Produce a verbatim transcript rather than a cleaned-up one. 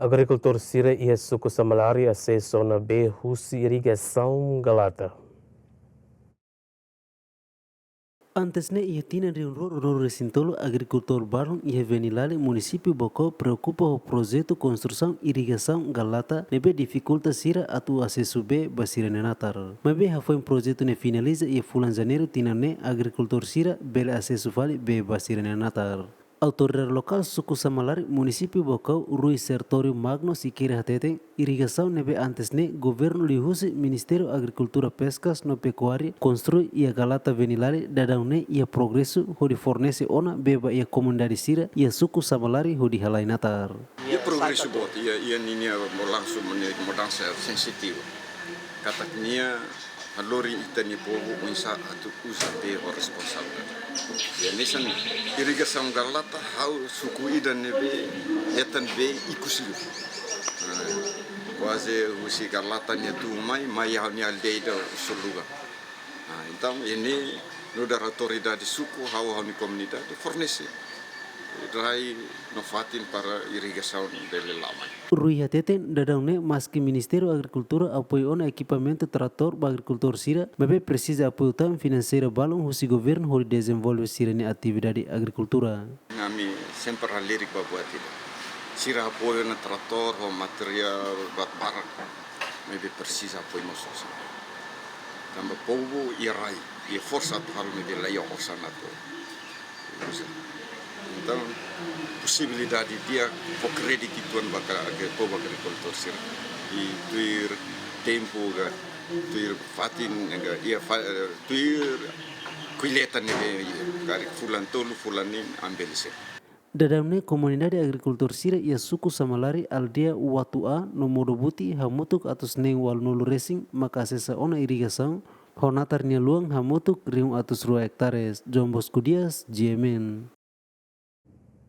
Agrikultór sira iha suku Samalari asesu ona bee husi irrigasaun Galata. Antes ne'e, iha tinan rihun rua ruanulu resin tolu, agrikultór balun iha Venilale, munisípiu Baucau, preokupa ho projetu konstrusaun irrigasaun Galata ne'ebé difikulta sira atu asesu bee ba sira-nia natar. Maibé hafoin projetu ne'e finaliza iha fulan Janeiru tinan ne'e, agrikultór sira bele asesu fali bee ba sira-nia natar. Autoridade lokál suku Samalari, munisípiu Baucau, Rui Sertório Magno Siqueira hateten, irrigasaun ne'ebé antes ne'e governu liuhusi Ministériu Agrikultura, Peskas no Pekuária konstrui iha Galata Venilale daudaun ne'e iha progresu hodi fornese ona bee ba iha komunidade sira iha suku Samalari hodi halai natar. Iha progresu boot, iha, iha ninia balansu mane mudansa sensitivu. Katak nia hanorin ita-nia povu oinsá atu uza bee ho responsabilidade. Iha hanesan irrigasaun Galata, ha'u suku ida ne'ebé hetan bee ikus liu. Nah, kuaze husi Galata nia tun mai, mai ha'u-nia aldeia ida Usuluga. Nah, entaun, ne'e nu'udar autoridade suku, ha'u, ha'u-nia komunidade fornese rai no fatin para irrigasaun bele la'o mai. Rui hateten, daudaun ne'e maski Ministériu Agrikultura apoiu ona ekipamentu tratór ba agrikultór sira, maibé presiza apoiu tan finanseira balun husi governu hodi dezenvolve sira-nia atividade agrikultura. Ami sempre halerik ba buat ida. Sira apoiu ona tratór ho materiál buat barak, maibé presiza apoiu mós osan. Tanba povu iha rai, iha forsa atu halo, maibé laiha osan atu uza. Entaun, posibilidade di'ak fó kréditu uitoan ba ka-, ke povu agrikultór sira. I tuir tempu ka, tuir fatin ka, iha fa-, eh, tuir kolleita ne'ebé iha, karik fulan tolu, fulan neen, ami bele selu. Daudaun ne'e komunidade agrikultór sira iha suku Samalari, aldeia Watu A no Modo Buti hamutuk atus neen ualunulu resin maka asesa ona irrigasaun, ho natar nia luan hamutuk rihun atus rua ektares. João Bosco Dias, G M N.